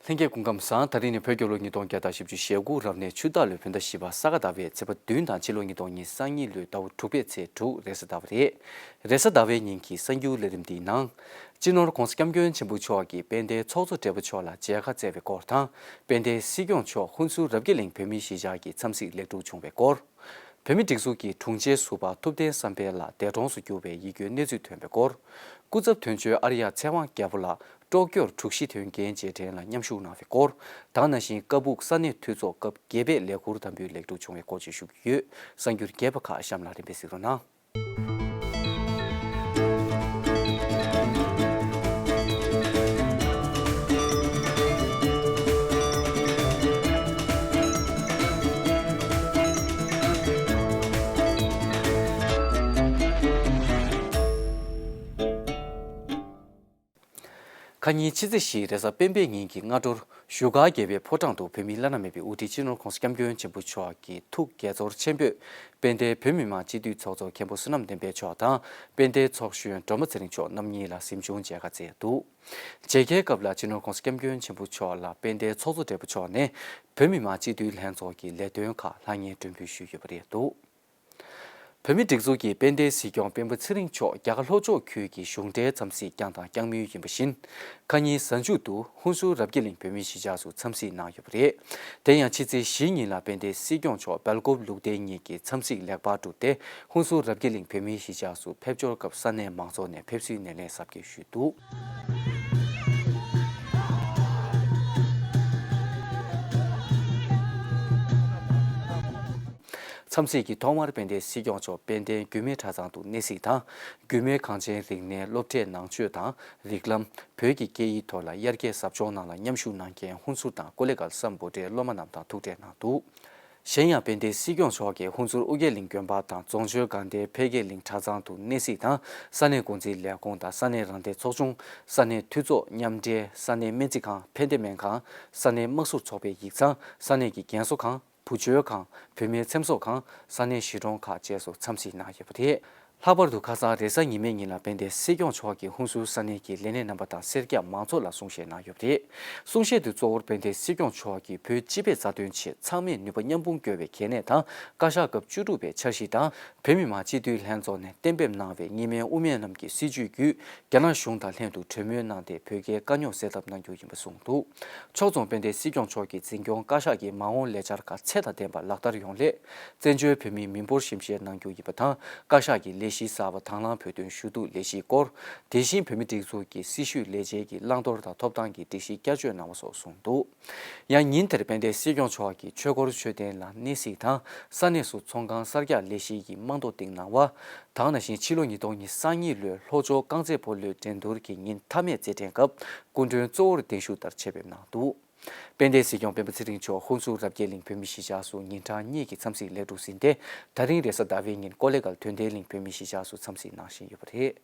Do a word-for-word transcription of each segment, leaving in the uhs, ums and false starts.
ལྷན་རྒྱས་སྐུ་ཁམས་བཟང་། ད་རིང་ནི་བོད་རྒྱལ་ལོ་ཉིས་སྟོང་བརྒྱ་དང་བཞི་བཅུ་ཞེ་དགུ་རབ་གནས་ཆུ་སྟག་ལོའི་བོད་ཟླ་བཞི་པ་ས་ག་ཟླ་བའི་ཚེས་པ་བདུན་དང་ཕྱི་ལོ་ཉིས་སྟོང་ཉི་ཤུ་རྩ་གཉིས་ལོའི་ཟླ་བ་དྲུག་པའི་ཚེས་དྲུག་རེས་གཟའ་ཟླ་བ་རེད། རེས་གཟའ་ཟླ་བའི་ཉིན་གྱི་གསར་འགྱུར་ལས་རིམ་འདིའི་ནང་། སྤྱི་ནོར་༧གོང་ས་༧སྐྱབས་མགོན་ཆེན་པོ་མཆོག་གིས་དཔལ་ལྡན་ཚོགས་གཙོ་སྦྲེལ་པོ་མཆོག་ལ་མཇལ་ཁ་བསྩལ་བའི་སྐོར་དང་། དཔལ་ལྡན་སྲིད་སྐྱོང་མཆོག་ཧུན་སུར་རབ་རྒྱས་གླིང་བོད་མིའི་གཞིས་ཆགས་ཀྱི་འཚམས་གཟིགས་ལེགས་གྲུབ་བྱུང་བའི་སྐོར། བོད་མིའི་སྒྲིག་འཛུགས་ཀྱི་དྲུང་ཆེ་ཟུར་པ་ཐུབ་བསྟན་བསམ་འཕེལ་ལགས་འདས་གྲོངས་སུ་གྱུར་བའི་ཡིད་སྐྱོའི་གནས་ཚུལ་ཐོན་པའི་སྐོར། སྐུ་ཚབ་དོན་གཅོད་ཨར་ཡ་ཚེ་དབང་རྒྱལ་པོ་ལགས་སྲོག་སྐྱོར་དྲུག་བཞི་དོན་རྐྱེན་རྗེས་དྲན་ལ་མཉམ་ཞུགས་གནང་བའི་སྐོར། དེ་ནང་བཞིན་ཀ་སྦུག་ས་གནས་འཐུས་ཚོགས་སྐབས་བརྒྱད་པའི་ལས་འཁུར་དམ་འབུལ་ལེགས་གྲུབ་བྱུང་བའི་སྐོར་བཅས་ཞུ་གི་ཡོད། གསར་འགྱུར་རྒྱས་པ་ཁག་གཤམ་ལ་རིམ་པས་གཟིགས་རོགས་གནང་། ཁ་ཉིན་ཕྱི་ཚེས་བཞི་རེས་གཟའ་སྤེན་པའི་ཉིན་གྱི་སྔ་དྲོར་བཞུགས་སྒར་རྒྱལ་བའི་ཕོ་བྲང་དུ་བོད་མིའི་བླ་ན་མེད་པའི་དབུ་ཁྲིད་སྤྱི་ནོར་༧གོང་ས་༧སྐྱབས་མགོན་ཆེན་པོ་མཆོག་གི་ཐུགས་དགྱེས་ཚོར་ཆེན་པོས་དཔལ་ལྡན་བོད་མི་མང་སྤྱི་འཐུས་ཚོགས་གཙོ་མཁན་པོ་བསོད་ནམས་བསྟན་འཕེལ་མཆོག་དང་དཔལ་ལྡན་ཚོགས་གཞོན་སྒྲོལ་མ་ཚེ་རིང་མཆོག་རྣམ་གཉིས་ལ་གཟིམ་ཆུང་མཇལ་ཁ་བསྩལ་འདུག་མཇལ་ཁའི་སྐབས་ལ་སྤྱི་ནོར་༧གོང་ས་༧སྐྱབས་མགོན་ཆེན་པོ་མཆོག་ལ་དཔལ་ལྡན་ཚོགས་གཙོ་སྦྲེལ་པོ་མཆོག་ནས་བོད་མི་མང་སྤྱི་འཐུས་ལྷན་ཚོགས་ཀྱི་ལས་དོན་ཁག་ལྷང་ངེར་མགྲོན་འབོད་ཞུས་ཡོད་པ་རེད་འདུག་བོད་མིའི་སྒྲིག་འཛུགས་ཀྱི་དཔལ་ལྡན་སྲིད་སྐྱོང་སྤེན་པ་ཚེ་རིང་མཆོག་རྒྱ་གར་ལྷོ་ཕྱོགས་ཁུལ་གྱི་གཞུང་འབྲེལ་འཚམས་གཟིགས་བསྐྱངས་དང་བསྐྱང་མུས་ཡིན་པ་བཞིན། ཁ་ཉིན་གཟའ་མཇུག་ཏུ་ཧུན་སུར་རབ་རྒྱས་གླིང་བོད་མིའི་གཞིས་ཆགས་སུ་འཚམས་གཟིགས་གནང་ཡོད་པ་རེད། དེ་ཡང་ཕྱི་ཚེས་བཞི་ཉིན་ལ་དཔལ་ལྡན་སྲིད་སྐྱོང་མཆོག་སྦེལ་ཀོབ་ལུགས་བདེ་གཉིས་ཀྱི་འཚམས་གཟིགས་ལེགས་པར་གྲུབ་སྟེ་ཧུན་སུར་རབ་རྒྱས་གླིང་བོད་མིའི་གཞིས་ཆགས་སུ་ཕེབས་འབྱོར་སྐབས་ས་གནས་མང་ཚོགས་ནས་ཕེབས་བསུའི་སྣེ་ལེན་གཟབ་རྒྱས་ཞུས་འདུག་འཚམས་གཟིགས་ཀྱི་ཐོག་མར་དཔལ་ལྡན་སྲིད་སྐྱོང་མཆོག་དཔལ་ལྡན་རྒྱུད་སྨད་གྲྭ་ཚང་དུ་གནས་གཟིགས་དང་། རྒྱུད་སྨད་གངས་ཅན་རིག་གནས་སློབ་གྲྭའི་ནང་ཆོས་དང་རིགས་ལམ། བོད་ཀྱི་སྐད་ཡིག་ཐོག་ལ་དབྱར་སྐྱིད་ཟབ་སྦྱོང་ནང་ལ་མཉམ་ཞུགས་གནང་མཁན་ཧུན་སུར་དང་ཀོ་ལེ་གལ་སམ་བྷོ་ཊའི་སློབ་མ་རྣམས་དང་ཐུག་འཕྲད་གནང་འདུག་གཞན་ཡང་དཔལ་ལྡན་སྲིད་སྐྱོང་མཆོག་གིས་ཧུན་སུར་ཨོ་རྒྱན་གླིང་དགོན་པ་དང་རྫོང་ཆོས་དགའ་ལྡན་འཕེལ་རྒྱས་གླིང་གྲྭ་ཚང་དུ་གནས་གཟིགས་དང་ས་གནས་འགོ་འཛིན་ལས་ཁུངས་དང་ས་གནས་རང་བདེན་ཚོགས་ཆུང་། ས་གནས་འཐུས་ཚོགས་མཉམ་འབྲེལ། ས་གནས་སྨན་རྩིས་ཁང་། ཕན་བདེ་སྨན་ཁང་། ས་གནས་དམག་ཟུར་ཚོགས་པའི་ཡིག་ཚང་། ས་གནས་ཀྱི་རྒན་གསོ་ཁང་། བུ་བཅོལ་ཁང་། བུད་མེད་འཚེམ་བཟོ་ཁང་། ས་གནས་གཞིས་གྲོང་ཁག་བཅས་སུ་འཚམས་གཟིགས་གནང་ཡོད་པ་རེད། ལྷག་པར་དུ་ཁ་སང་རེས་གཟའ་ཉི་མའི་ཉིན་ལ་དཔལ་ལྡན་སྲིད་སྐྱོང་མཆོག་གིས་ཧུན་སུར་ས་གནས་ཀྱི་ལས་སྣེ་རྣམ་པ་དང་སེར་སྐྱ་མང་ཚོགས་ལ་གསུང་བཤད་གནང་ཡོད་པ་རེད། གསུང་བཤད་དུ་གཙོ་བོར་དཔལ་ལྡན་སྲིད་སྐྱོང་མཆོག་གིས་བོད་སྤྱི་པའི་རྩ་དོན་ཆེད་ཚང་མས་ནུས་པ་མཉམ་སྤུངས་བསྐྱོད་པའི་གལ་གནད་དང་བཀའ་ཤག་སྐབས་བཅུ་དྲུག་པའི་འཆར་གཞི་དང་། བོད་མི་མང་སྤྱི་འཐུས་ལྷན་ཚོགས་ནས་གཏན་འབེབས་གནང་བའི་གཉིས་སྨན་དབུ་མའི་ལམ་གྱི་སྲིད་བྱུས་བརྒྱུད། རྒྱ་ནག་གཞུང་དང་ལྷན་དུ་གྲོས་མོལ་གནང་སྟེ་བོད་རྒྱའི་དཀའ་རྙོག་སེལ་ཐབས་གནང་རྒྱུ་ཡིན་པ་གསུངས་འདུག་ཕྱོགས་མཚུངས་དཔལ་ལྡན་སྲིད་སྐྱོང་མཆོག་གིས་འཛིན་སྐྱོང་བཀའ་ཤག་གི་མ་འོངས་ལས་འཆར་ཁག་ཚད་དང་ལྡན་པ་ལག་བསྟར་ཡོང་སླད། བཙན་བྱོལ་བོད་མིའི་མི་འབོར་ཞིབ་བཤེར་གནང་རྒྱུ་ཡིན་པ་དང་། བཀའ་ཤག་གི་ལས་གཞི་གསར་པ་དང་བླངས་བོད་དོན་ཞུ་གཏུག་ལས་གཞིའི་སྐོར། དེ་བཞིན་བོད་མིའི་སྒྲིག་འཛུགས་ཀྱི་སྲི་ཞུའི་ལས་བྱེད་ཀྱི་བླང་དོར་དང་ཐོབ་ཐང་གི་སྒྲིག་གཞི་བསྐྱར་བཅོས་གནང་བ་སོགས་གསུངས་འདུག་ཡང་ཉིན་དེར་དཔལ་ལྡན་སྲིད་སྐྱོང་མཆོག་གིས་ཆོས་འཁོར་མཆོད་རྟེན་ལ་གནས་གཟིགས་དང་ས་གནས་སུ་ཚོང་ཁང་གསར་རྒྱག་ལས་གཞི་ཡི་རྨང་རྡོ་བཏིང་གནང་བ། དེ་ནང་བཞིན་ཕྱི་ལོ་ཉིས་སྟོང་ཉེར་གཉིས་ལོའི་ལྷོ་ཕྱོགས་རྐང་རྩེད་སྤོ་ལོའི་འགྲན་བསྡུར་གྱི་ཉིན་མཐའ་མའི་རྩེད་འགྲན་སྐབས་སྐུ་མགྲོན་གཙོ་བོར་གདན་ཞུ་ལྟར་ཆེད་ཕེབས་གནང་འདུག་དཔལ་ལྡན་སྲིད་སྐྱོང་སྤེན་པ་ཚེ་རིང་མཆོག་ཧུན་སུར་རབ་རྒྱས་གླིང་བོད་མིའི་གཞིས་ཆགས་སུ་ཉིན་གྲངས་གཉིས་ཀྱི་འཚམས་གཟིགས་ལེགས་གྲུབ་ཟིན་ཏེ། ད་རིང་རེས་གཟའ་ཟླ་བའི་ཉིན་ཀོ་ལེ་གལ་དོན་ལྡན་གླིང་བོད་མིའི་གཞིས་ཆགས་སུ་འཚམས་གཟིགས་གནང་བཞིན་ཡོད་པ་རེད།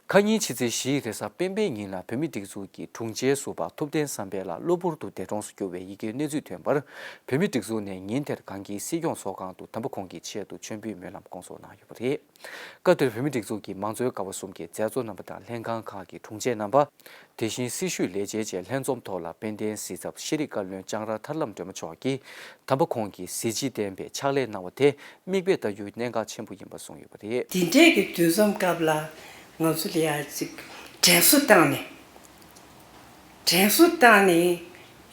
ཁ་ཉིན་ཕྱི་ཚེས་བཞི་རེས་གཟའ་སྤེན་པའི་ཉིན་ལ་བོད་མིའི་སྒྲིག་འཛུགས་ཀྱི་དྲུང་ཆེའི་ཟུར་པ་ཐུབ་བསྟན་བསམ་འཕེལ་ལགས་གློ་བུར་དུ་འདས་གྲོངས་སུ་གྱུར་བའི་ཡི་གེའི་གནས་ཚུལ་ཐོན་པར། བོད་མིའི་སྒྲིག་འཛུགས་ནས་ཉིན་དེར་གངས་སྐྱིད་སྲིད་སྐྱོང་ཚོགས་ཁང་དུ་དམ་པ་ཁོང་གི་ཆེད་དུ་མཆོད་འབུལ་སྨོན་ལམ་སྐོང་ཚོགས་གནང་ཡོད་པ་རེད། སྐབས་དེར་བོད་མིའི་སྒྲིག་འཛུགས་ཀྱི་མང་གཙོའི་ཀ་བ་གསུམ་གྱི་མཛད་གཙོ་རྣམ་པ་དང་ལྷན་ཁང་ཁག་གི་དྲུང་ཆེ་རྣམ་པ། དེ་བཞིན་སྲི་ཞུའི་ལས་བྱེད་བཅས་ལྷན་འཛོམས་ཐོག་ལ་དཔལ་ལྡན་གཟི་ཚབ་ཤེས་རིག་བཀའ་བློན་ལྕང་ར་ཐར་ལམ་སྒྲོལ་མ་མཆོག་གིས་དམ་པ་ཁོང་གི་གཟི་བརྗིད་ལྡན་པའི་ཕྱག་ལས་གནང་བ་དེ་མིག་དཔེ་ལྟ་རྒྱུའི་གནད་འགག་ཆེན་པོ་ཡིན་པ་གསུངས་ཡོད་པ་རེད། འདི་འདྲའི་གི་འདུ་འཛོམས་སྐབས་ལ་ང་ཚོ་ལ་ཡ་ཅིག་དྲན་གསོ་བཏང་ནས། དྲན་གསོ་བཏང་ནས་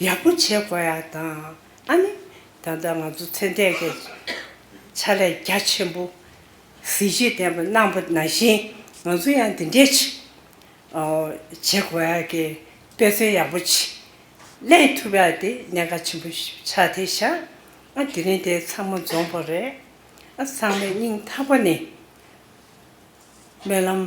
ཡག་པོ་བྱེད་དགོས་ཡ་དང་། ཨ་ནི་ད་ལྟ་ང་ཚོ་ཚེ་འདས་ཀྱི་ཕྱག་ལས་རྒྱ་ཆེན་པོ་གཟི་བརྗིད་ལྡན་པ་གནང་པ་ནང་བཞིན་ང་ཚོ་ཡང་འདི་འདྲས་ཅིག་བྱེད་དགོས་ཡ་གི་དཔེ་མཚོན་ཡག་པོ་ཅིག་ལེན་ཐུབ་ཡ་དེ་གནད་འགག་ཆེན་པོ་ཞིག་ཆགས་བསྡད་ཤག་ཨ་དེ་རིང་དེ་ཚང་མ་འཛོམས་པ་རེད། ཨ་ཚང་མས་སྙིང་ཐག་པ་ནས། སྨོན་ལམ།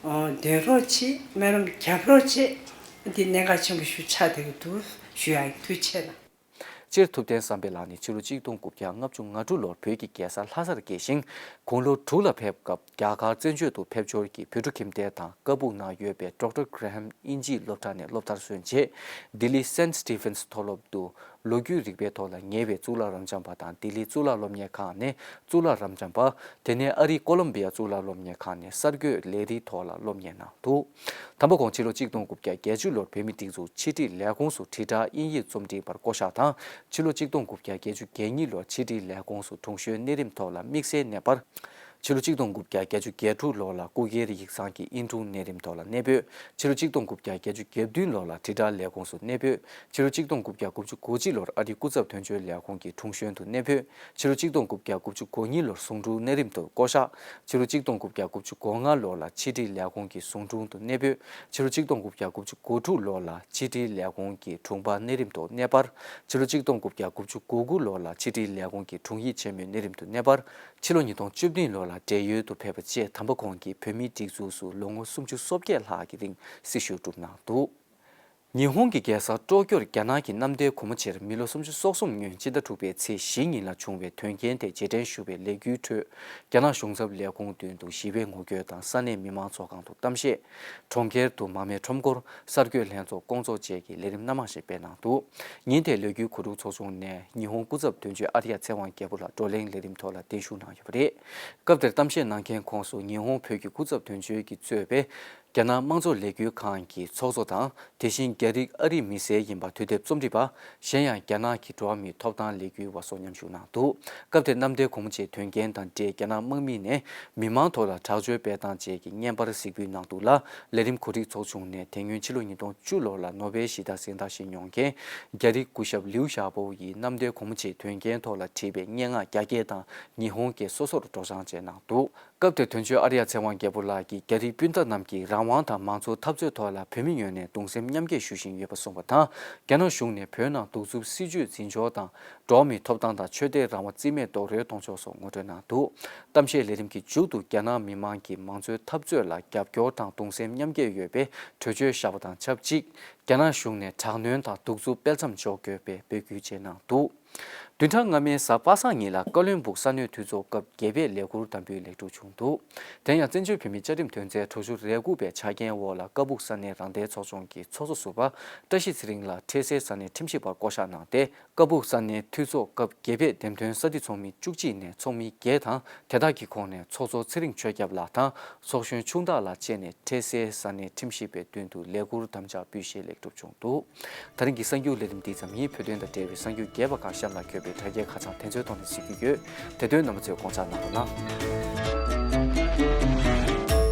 འདོན་རོགས་བྱེད། སྨོན་ལམ་རྒྱབ་རོགས་བྱེད། འདི་གནད་འགག་ཆེན་པོ་ཞིག་ཆགས་བསྡད་ཀྱི་འདུག་ཞུ་ཡག་ཐུགས་རྗེ་ཆེ་གནང་། སྤྱིར་ཐུབ་བསྟན་བསམ་འཕེལ་ལགས་ནི་ཕྱི་ལོ་གཅིག་སྟོང་དགུ་བརྒྱ་ལྔ་བཅུ་ང་དྲུག་ལོར་བོད་ཀྱི་རྒྱལ་ས་ལྷ་སར་སྐྱེས་ཤིང་། དགུང་ལོ་དྲུག་ལ་ཕེབས་སྐབས་རྒྱ་གར་བཙན་བྱོལ་དུ་ཕེབས་འབྱོར་གྱིས་བོད་ཕྲུག་ཁྱིམ་སྡེ་དང་ཀ་སྦུག་ནང་ཡོད་པའི་Doctor Graham དབྱིན་ཇིའི་སློབ་གྲྭ་ནས་སློབ་མཐར་སོན་རྗེས། ལྡི་ལི་Saint Stephen's མཐོ་སློབ་ཏུ་ལོ་རྒྱུས་རིག་པའི་ཐོག་ལ་ཉེ་བའི་གཙུག་ལག་རབ་འབྱམས་པ་དང་ལྡི་ལི་གཙུག་ལག་སློབ་གཉེར་ཁང་ནས་གཙུག་ལག་རབ་འབྱམས་པ། དེ་ནས་ཨ་རིའི་ཀོ་ལོམ་བི་ཡ་གཙུག་ལག་སློབ་གཉེར་ཁང་ནས་གསར་འགོད་ལས་རིགས་ཐོག་ལ་སློབ་གཉེར་གནང་འདུག་དམ་པ་ཁོང་ཕྱི་ལོ་གཅིག་སྟོང་དགུ་བརྒྱ་བརྒྱད་ཅུ་ལོར་བོད་མིའི་སྒྲིག་འཛུགས་ཕྱི་དྲིལ་ལས་ཁུངས་སུ་དྲིལ་བསྒྲགས་དབྱིན་ཡིག་རྩོམ་སྒྲིག་པར་བསྐོ་གཞག་དང་། ཕྱི་ལོ་གཅིག་སྟོང་དགུ་བརྒྱ་བརྒྱད་ཅུ་གྱ་གཉིས་ལོར་ཕྱི་དྲིལ་ལས་ཁུངས་སུ་དྲུང་གཞོན་གནས་རིམ་ཐོག་ལ་དམིགས་བསལ་གནས་སྤར། ཕྱི་ལོ་གཅིག་སྟོང་དགུ་བརྒྱ་བརྒྱད་ཅུ་གྱ་དྲུག་ལོ་ལ་སྐུ་སྒེར་ཡིག་ཚང་གི་དབྱིན་དྲུང་གནས་རིམ་ཐོག་ལ་གནས་སྤོས། ཕྱི་ལོ་གཅིག་སྟོང་དགུ་བརྒྱ་བརྒྱད་ཅུ་གྱ་བདུན་ལོ་ལ་དྲིལ་བསྒྲགས་ལས་ཁུངས་སུ་གནས་སྤོས། ཕྱི་ལོ་གཅིག་སྟོང་དགུ་བརྒྱ་དགུ་བཅུ་གོ་གཅིག་ལོར་ཨ་རིའི་སྐུ་ཚབ་དོན་གཅོད་ལས་ཁུངས་ཀྱི་དྲུང་གཞོན་དུ་གནས་སྤོས། ཕྱི་ལོ་གཅིག་སྟོང་དགུ་བརྒྱ་དགུ་བཅུ་གོ་གཉིས་ལོར་ཟུང་དྲུང་གནས་རིམ་དུ་བསྐོ་གཞག་ཕྱི་ལོ་གཅིག་སྟོང་དགུ་བརྒྱ་དགུ་བཅུ་གོ་ལྔ་ལོ་ལ་ཕྱི་དྲིལ་ལས་ཁུངས་ཀྱི་ཟུང་དྲུང་དུ་གནས་སྤོས། ཕྱི་ལོ་གཅིག་སྟོང་དགུ་བརྒྱ་དགུ་བཅུ་གོ་དྲུག་ལོ་ལ་ཕྱི་དྲིལ་ལས་ཁུངས་ཀྱི་དྲུང་འཕར་གནས་རིམ་དུ་གནས་སྤར། ཕྱི་ལོ་གཅིག་སྟོང་དགུ་བརྒྱ་དགུ་བཅུ་གོ་དགུ་ལོ་ལ་ཕྱི་དྲིལ་ལས་ཁུངས་ཀྱི་དྲུང་ཡིག་ཆེན་མོའི་གནས་རིམ་དུ་གནས་སྤར། ཕྱི་ལོ་ཉིས་སྟོང་བཅུ་བདུན་ལོ་ལ་བགྲེས་ཡོལ་དུ་ཕེབས་པ་བཅས་དམ་པ་ཁོང་གིས་བོད་མིའི་སྒྲིག་འཛུགས་སུ་ལོ་ངོ་སུམ་ཅུ་སོ་བརྒྱད་ལྷག་གི་རིང་སྲི་ཞུ་བསྒྲུབས་གནང་འདུག་ཉི་ཧོང་གི་རྒྱལ་ས་ཀྲོ་ཀྱོར་རྒྱ་ནག་གི་གནམ་བདེ་སྒོ་མོ་ཆེར་མི་ལོ་སུམ་ཅུ་སོ་གསུམ་སྔོན་ཕྱི་ཟླ་དྲུག་པའི་ཚེས་བཞི་ཉིན་ལ་བྱུང་བའི་དོན་རྐྱེན་དེ་རྗེས་དྲན་ཞུ་བའི་ལས་འགུལ་ཁྲོད། རྒྱ་ནག་གཞུང་ཚབ་ལས་ཁུངས་མདུན་དུ་ཞི་བའི་ངོ་རྒོལ་དང་ས་གནས་མི་མང་ཚོགས་ཁང་དུ་གཏམ་བཤད། གྲོང་ཁྱེར་དུ་མར་མེ་ཁྲོམ་སྐོར། གསར་འགོད་ལྷན་ཚོགས་སྐོང་ཚོགས་བཅས་ཀྱི་ལས་རིམ་སྣ་མང་ཞིག་སྤེལ་གནང་འདུག་ཉིན་དེའི་ལས་འགུལ་གོ་སྒྲིག་ཚོགས་ཆུང་ནས་ཉི་ཧོང་སྐུ་ཚབ་དོན་གཅོད་ཨར་ཡ་ཚེ་དབང་རྒྱལ་པོ་ལགས་བགྲོ་གླེང་ལས་རིམ་ཐོག་ལ་གདན་ཞུ་གནང་ཡོད་པ་རེད། སྐབས་དེར་གཏམ་བཤད་གནང་མཁན་ཁོངས་སུ་ཉི་ཧོང་བོད་ཀྱི་སྐུ་ཚབ་དོན་གཅོད་ཀྱིས་གཙོས་པའི་རྒྱ་ནག་དམངས་གཙོ་ལས་འགུལ་ཁང་གི་ཚོགས་གཙོ་དང་། དེ་བཞིན་རྒྱ་རིགས་ཨ་རིའི་མི་སེར་ཡིན་པ་དུས་དེབ་རྩོམ་སྒྲིག་པ། གཞན་ཡང་རྒྱ་ནག་གི་འགྲོ་བ་མིའི་ཐོབ་ཐང་ལས་འགུལ་བ་སོགས་མཉམ་ཞུགས་གནང་འདུག་སྐབས་དེར་གནམ་བདེ་སྒོ་མོ་ཆེའི་དོན་རྐྱེན་དང་འབྲེལ་རྒྱ་ནག་དམག་མི་ནས་མི་མང་ཐོག་ལ་དྲག་སྤྱོད་སྤེལ་སྟངས་བཅས་ཀྱི་བརྙན་པར་གཟིགས་འབུལ་གནང་འདུག་ལ། ལས་རིམ་གོ་སྒྲིག་ཚོགས་ཆུང་ནས་དེ་སྔོན་ཕྱི་ལོ་ཉིས་སྟོང་བཅུ་ལོ་ལ་ནོ་བེལ་ཞི་བདེ་གཟེངས་རྟགས་བཞེས་མྱོང་མཁན་རྒྱ་རིགས་སྐུ་ཞབས་ལིའུ་ཞའོ་པོ་ཡིས་གནམ་བདེ་སྒོ་མོ་ཆེའི་དོན་རྐྱེན་ཐོག་ལ་བྲིས་པའི་སྙན་ངག་རྒྱ་སྐད་དང་ཉི་ཧོང་སྐད་སོ་སོར་སྒྲོག་སྦྱང་བཅས་གནང་འདུག་སྐབས་དེར་དོན་གཅོད་ཨར་ཡ་ཚེ་དབང་རྒྱལ་པོ་ལགས་ཀྱིས་རྒྱ་རིགས་སྤུན་ཟླ་རྣམས་ཀྱིས་རང་དབང་དང་མང་གཙོའི་འཐབ་རྩོད་ཐོག་ལ་བོད་མི་ངོས་ནས་གདུང་སེམས་མཉམ་སྐྱེད་ཞུ་བཞིན་ཡོད་པ་གསུངས་པ་དང་། རྒྱ་ནག་གཞུང་ནས་བོད་ནང་གདུག་རྩུབ་སྲིད་བྱུས་འཛིན་ཕྱོགས་དང་། འགྲོ་བ་མིའི་ཐོབ་ཐང་དང་ཆོས་དད་རང་དབང་རྩིས་མེད་རྡོག་རོལ་གཏོང་ཕྱོགས་སོགས་ངོ་སྤྲོད་གནང་འདུག་གཏམ་བཤད་ལས་རིམ་གྱི་མཇུག་ཏུ་རྒྱ་ནག་མི་མང་གིས་མང་གཙོའི་འཐབ་རྩོད་ལ་རྒྱབ་སྐྱོར་དང་གདུང་སེམས་མཉམ་སྐྱེད་ཡོད་པའི་གྲོས་ཆོད་བཞག་པ་དང་ཆབས་ཅིག་རྒྱ་ནག་གཞུང་ནས་དྲག་གནོན་དང་གདུག་རྩུབ་སྤེལ་མཚམས་འཇོག་དགོས་པའི་འབོད་སྐུལ་བཅས་གནང་འདུག་བདུན་ཕྲག་སྔ་མའི་གཟའ་པ་སངས་ཉིན་ལ་ཀ་བློན་སྦུག་ས་གནས་འཐུས་ཚོགས་སྐབས་བརྒྱད་པའི་ལས་ཁུར་དམ་འབུལ་ལེགས་གྲུབ་བྱུང་འདུག་དེ་ཡང་བཙན་བྱོལ་བོད་མིའི་བཅའ་ཁྲིམས་དོན་ཚན་དྲུག་ཅུ་རེ་དགུ་པའི་ཆ་རྐྱེན་འོག་ལ་ཀ་སྦུག་ས་གནས་རང་བདེན་ཚོགས་ཆུང་གི་ཚོགས་གཙོ་ཟུར་པ་བཀྲ་ཤིས་ཚེ་རིང་ལགས་འཕྲལ་སེལ་ས་གནས་ཁྲིམས་ཞིབ་པར་བསྐོ་གཞག་གནང་སྟེ། ཀ་སྦུག་ས་གནས་འཐུས་ཚོགས་སྐབས་བརྒྱད་པའི་འདེམས་ཐོན་ས་འཐུས་ཚོགས་མི་བཅུ་གཅིག་ནས་ཚོགས་མི་བརྒྱད་དང་། དེ་དག་གི་ཁོངས་ནས་ཚོགས་གཙོ་ཚེ་རིང་ཆོས་སྐྱབས་ལགས་དང་ཚོགས་གཞོན་ཆུང་བདག་ལགས་བཅས་ནས་འཕྲལ་སེལ་ས་གནས་ཁྲིམས་ཞིབ་པའི་མདུན་དུ་ལས་ཁུར་དམ་བཅའ་འབུལ་བཞེས་ལེགས་གྲུབ་བྱུང་འདུག་དེ་རིང་གི་གསར་འགྱུར་ལས་རིམ་འདི་ཙམ་ཡིན། བོད་དོན་དང་འབྲེལ་བའི་གསར་འགྱུར་རྒྱས་པ་ཁག་གཤམ་ལ་འཁོད་པའི་དྲ་རྒྱའི་ཁ་བྱང་དེ་ཚོའི་ཐོག་ནས་གཟིགས་རྒྱུ་ཡོད། དེ་དོན་རྣམ་པ་ཚོས་དགོངས་འཇགས་གནང་རོགས་གནང་།